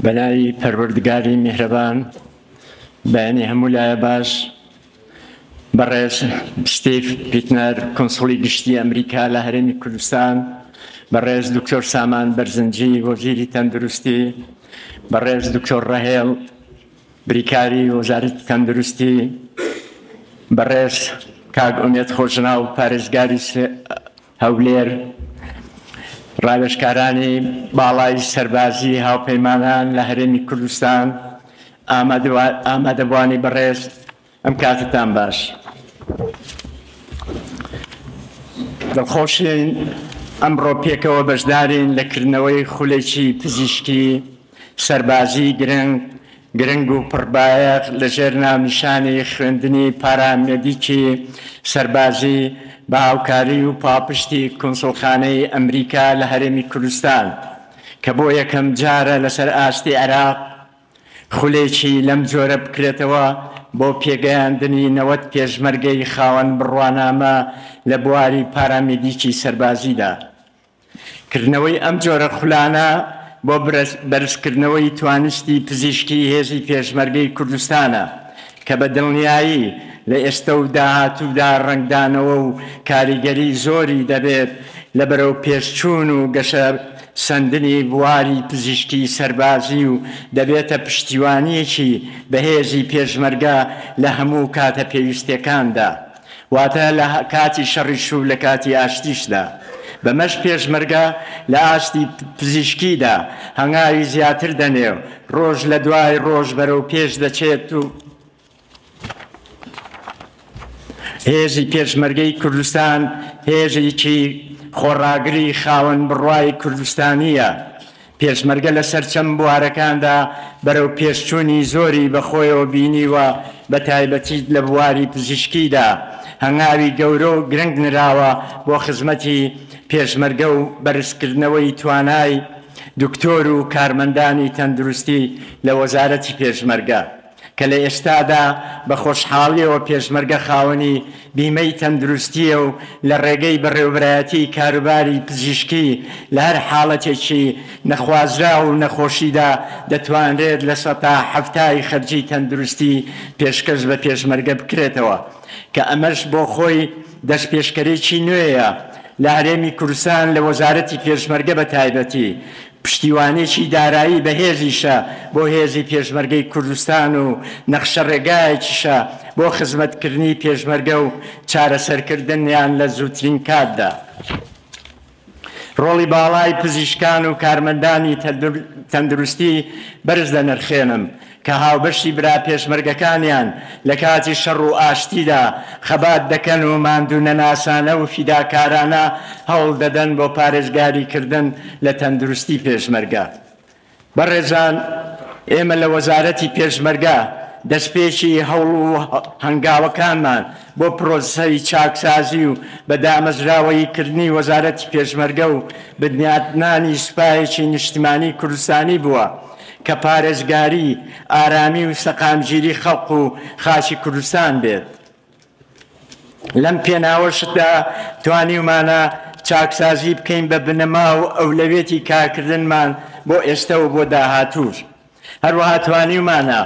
بەناوی پەروەردگاری میهرەبان. بەیانی هەموو لایە باش. بەڕێز ستیڤ پیتنەر، کونسوڵی گشتی ئەمریکا لە هەرێمی کوردستان، بەڕێز دکتۆر سامان بەرزنجی، وەزیری تەندروستی، بەڕێز دکتۆر ڕەهێڵ بریکاری وەزارەتی تەندروستی، بەڕێز کاک ئومێد خۆشناو، پارێزگاری هەولێر، ڕاوێژکارانی باڵای سەربازی هاوپەیمانان لە هەرێمی کوردستان، ئامادەبووانی بەڕێز، ئەم کاتتان باش. دڵخۆشین ئەمڕۆ پێکەوە بەشدارین لە کردنەوەی خولێکی پزیشکی سەربازی گرنگ و پڕبایەخ لە ژێر ناونیشانی خوێندنی پارامێدیکی سەربازی بە هاوکاری و پاڵپشتی کونسوڵخانەی ئەمریکا لە هەرێمی کوردستان کە بۆ یەکەم جارە لەسەر ئاستی عێراق خولێکی لەم جۆرە بکرێتەوە بۆ پێگەیاندنی 90 پێشمەرگەی خاوەن بڕوانامە لە بواری پارامیدیکی سەربازیدا. کردنەوەی ئەم جۆرە خولانە بۆ بەرزکردنەوەی توانستی پزیشکی هێزی پێشمەرگەی کوردستانە کە بە دڵنیایی لە ئێستا و داهاتوودا ڕەنگدانەوە و کاریگەری زۆری دەبێت لە بەرەو پێشچوون و گەشە سەندنی بواری پزیشکی سەربازی و دەبێتە پشتیوانیەکی بەهێزی پێشمەرگە لە هەموو کاتە پێویستەکاندا، واتە لە کاتی شەڕیش و لە کاتی ئاشتیشدا. بەمەش پێشمەرگە لە ئاستی پزیشکیدا هەنگاوی زیاتر دەنێ و ڕۆژ لە دوای ڕۆژ بەرەو پێش دەچێت و هێزی پێشمەرگەی کوردستان هێزێکی خۆڕاگری خاوەن بڕوای کوردستانییە. پێشمەرگە لە سەرچەم بوارەکاندا بەرەو پێشچوونی زۆری بەخۆیەوە بینیوە، بە تایبەتی لە بواری پزیشکیدا هەنگاوی گەورە و گرنگ نراوە بۆ خزمەتی پێشمەرگە و بەرزکردنەوەی توانای دکتۆر و کارمەندانی تەندروستی لە وەزارەتی پێشمەرگە کە لە ئێستادا بە خۆشحاڵیەوە پێشمەرگە خاوەنی بیمەی تەندروستیە و لە ڕێگەی بەڕێوەبەرایەتی کاروباری پزیشکی لە هەر حاڵەتێکی نەخوازراو و نەخۆشیدا دەتوانرێت 70% خەرجی تەندروستی پێشکەش بە پێشمەرگە بکرێتەوە کە ئەمەش بۆ خۆی دەستپێشکەرێکی نوێیە لە هەرێمی کوردستان لە وەزارەتی پێشمەرگە بە تایبەتی. پشتیوانێکی دارایی بەهێزیشە بۆ هێزی پێشمەرگەی کوردستان و نەخشە ڕێگایەکیشە بۆ خزمەتکردنی پێشمەرگە و چارەسەرکردنیان لە زووترین کاتدا. ڕۆڵی باڵای پزیشکان و کارمەندانی تەندروستی بەرز دەنرخێنم کە هاوبەشی برا پێشمەرگەکانیان لە کاتی شەڕ و ئاشتیدا خەبات دەکەن و ماندوو نەناسانە و فیداکارانە هەوڵ دەدەن بۆ پارێزگاریکردن لە تەندروستی پێشمەرگە. بەڕێزان، ئێمە لە وەزارەتی پێشمەرگە دەستپێکی هەوڵ و هەنگاوەکانمان بۆ پرۆسەی چاکسازی و بە دامەزراوەییکردنی وەزارەتی پێشمەرگە و بنیاتنانی سوپایەکی نیشتمانی کوردستانی بووە کە پارێزگاری ئارامی و سەقامگیری خەڵق و خاکی کوردستان بێت. لەم پێناوەشدا توانیومانە چاکسازی بکەین بە بنەما و ئەولەویەتی کارکردنمان بۆ ئێستا و بۆ داهاتووش. هەروەها توانیومانە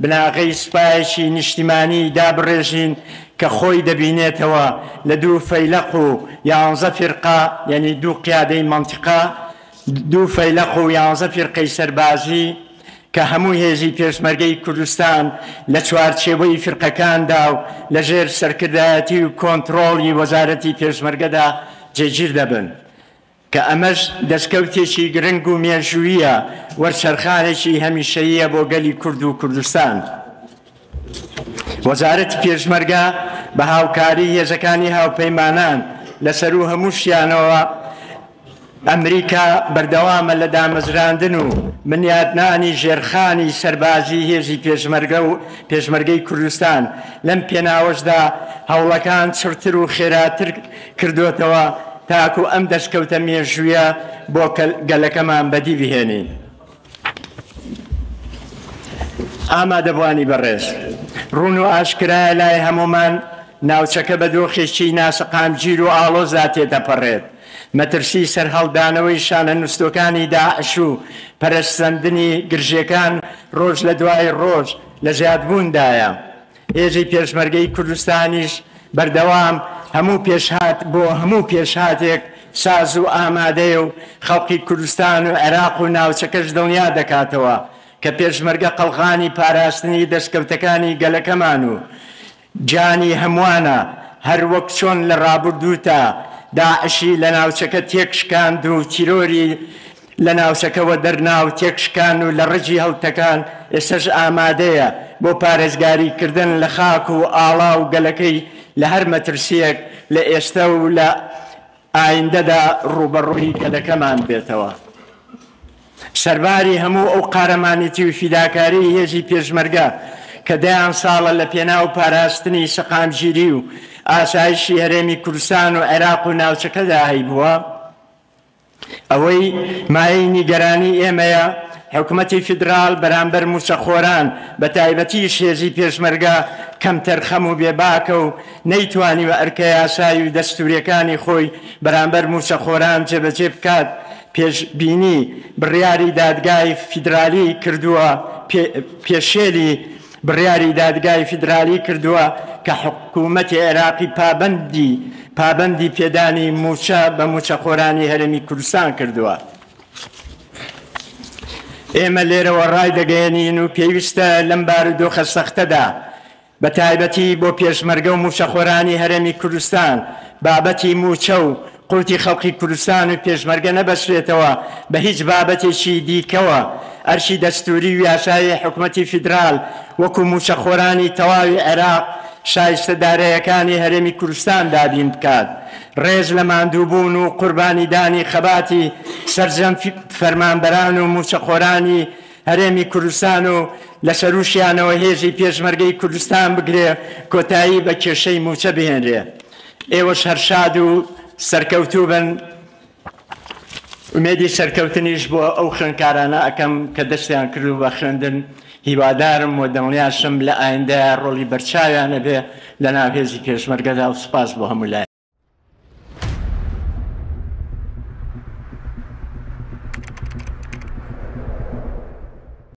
بناغەی سوپایەکی نیشتیمانی دابڕێژین کە خۆی دەبینێتەوە لە 2 فەیلەق و 11 فیرقە، یعنی 2 قیادەی مەنتیقە، 2 فەیلەق و 11 فیرقەی سەربازی کە هەموو هێزی پێشمەرگەی کوردستان لە چوارچێوەی فیرقەکاندا و لەژێر سەرکردایەتی و کۆنترۆڵی وەزارەتی پێشمەرگەدا جێگیر دەبن کە ئەمەش دەستکەوتێکی گرنگ و مێژوویە وەرچەرخانێکی هەمیشەیە بۆ گەلی کورد و کوردستان. وەزارەتی پێشمەرگە بە هاوکاری هێزەکانی هاوپەیمانان لەسەر و هەمووشیانەوە ئەمریکا بەردەوامە لە دامەزراندن و بنیاتنانی ژێرخانی سەربازی هێزی پێشمەرگە و پێشمەرگەی کوردستان. لەم پێناوەشدا هەوڵەکان چڕتر و خێراتر کردوتەوە تاکو ئەم دەستکەوتە مێژوویە بۆ گەلەکەمان بەدی بهێنین. ئامادەبوانی بەڕێز، ڕوون و ئاشکرایە لای هەمومان ناوچەکە بە دۆخێکی ناسەقامگیر و ئاڵۆزدا تێدەپەڕێت. مەترسی سەرهەڵدانەوەی شانە نوستووەکانی داعش و پەرەسەندنی گرژییەکان ڕۆژ لە دوای ڕۆژ لە زیادبووندایە. هێزی پێشمەرگەی کوردستانیش بەردەوام هەموو پێشهات بۆ هەموو پێشهاتێک ساز و ئامادەیە و خەڵکی کوردستان و عێراق و ناوچەکەش دڵنیا دەکاتەوە کە پێشمەرگە قەڵغانی پاراستنی دەستکەوتەکانی گەلەکەمان و گیانی هەمووانە، هەر وەک چۆن لە ڕابوردووتا داعشی لە ناوچەکە تێکشکاند و تیرۆری لە ناوچەکە وەدەرنا و تێکشکان و لە ڕەگی هەڵتەکان، ئێستەش ئامادەیە بۆ پارێزگاری کردن لە خاک و ئاڵا و گەلەکەی لە هەر مەترسییەک لە ئێستە و لە ئایندەدا ڕووبەڕووی گەلەکەمان بێتەوە. سەرباری هەموو ئەو قارەمانێتی و فیداکاریی هێزی پێشمەرگە کە دەیان ساڵە لە پێناو پاراستنی سەقامگیری و ئاسایشی هەرێمی کوردستان و عێراق و ناوچەکەدا هەیبووە، ئەوەی مایەی نیگەرانی ئێمەیە، حکومەتی فیدراڵ بەرامبەر مووچەخۆران، بەتایبەتیش هێزی پێشمەرگە کەمتەرخەم و بێباکە و نەیتوانیوە ئەرکە یاسایی و دەستوورییەکانی خۆی بەرامبەر مووچەخۆران جێبەجێ بکات، پێشبینی بڕیاری دادگای فیدرالی کردووە پێشێلی بڕیاری دادگای فیدرالی کردووە کە حکوومەتی عێراقی پابەندی پابەندی پێدانی مووچە بە مووچەخۆرانی هەرێمی کوردستان کردووە. ئێمە لێرەوە ڕایدەگەیەنین و پێویستە لەم بارودۆخە سەختەدا بە تایبەتی بۆ پێشمەرگە و مووچەخۆرانی هەرێمی کوردستان، بابەتی مووچە و قوتی خەڵکی کوردستان و پێشمەرگە نەبەسترێتەوە بە هیچ بابەتێکی دیکەوە، ئەرکی دەستووری و یاسایی حکومەتی فیدرال وەکو مووچەخۆرانی تەواوی عێراق شایستە دارایەکانی هەرێمی کوردستان دابین بکات، ڕێز لە ماندووبوون و قوربانیدانی خەباتی سەرجەم فەرمانبەران و مووچەخۆرانی هەرێمی کوردستان و لە سەرووشیانەوە هێزی پێشمەرگەی کوردستان بگرێ کۆتایی بە کێشەی مووچە بهێنرێ. ئێوەش هەر شاد و سەرکەوتوو بن. ئومێدی سەرکەوتنیش بۆ ئەو خوێندکارانە ئەکەم کە دەستیان کردووە بە خوێندن، هیوادارم و دڵنیاشم لە ئایندەیا ڕۆڵی بەرچاویان ئەبێ لە ناو هێزی پێشمەرگەدا و سوپاس بۆ هەموو لایەک.